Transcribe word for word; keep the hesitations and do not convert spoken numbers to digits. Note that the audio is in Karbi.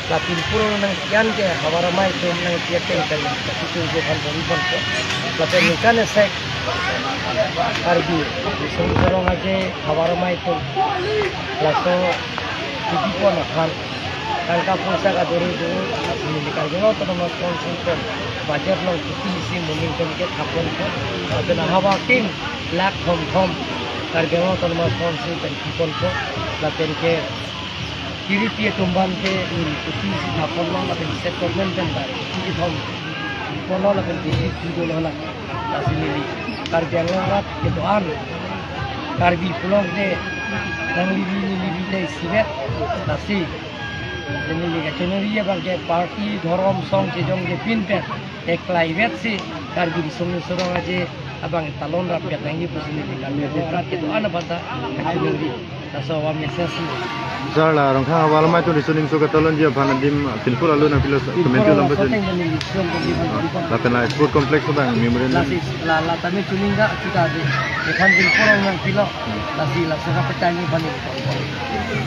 La Tilpur nangpi-an ke havar amei atum nangpi ateng pen kachitu jo phan bori pon ke. Lapen ningkan esek Karbi Riso Nimso Rong Aje havar amei atum laso kidi pon aphan tangka poisa kaduri do, lasi neli Karbi Anglong Autonomous Council pen budget along kuti isi moning pen ke thap ponpo. Lapen ahavar akim lakh thom thom Karbi Anglong Autonomous Council pen pi ponpo. Lapen ke kiri pi atum aphan ke neli kuti isi thap ponlo, lapen state government pen ta kuti isi thom ponlo, lapen kuti isi dolo la. Lasi neli Karbi Anglong rat kedo-an Karbi pulote nanglibi nelibi ta isivet. Lasi neli kachiningri abang ke party, dhorom, song chejongje pin pen eklaivet si Karbi Riso Nimso Rong Aje abang talon rappet nangji pusi neli Karbi Anglong rat kedo-an aphan ta kachiningri. Laso a-message si. Sir, la Rongkhang havar amei atum Riso Nimso katalonji aphan adim Tilpur along nangpilo, Tilpur committee along along pajun. Soteng neli Riso Nimso Rong Aje. Lapen la sport complex abang memorial. Lasi la, la tame chuning ga chuta de. Ekhan Tilpur along nangpilo. Lasi laso kapachiningri aphan neli.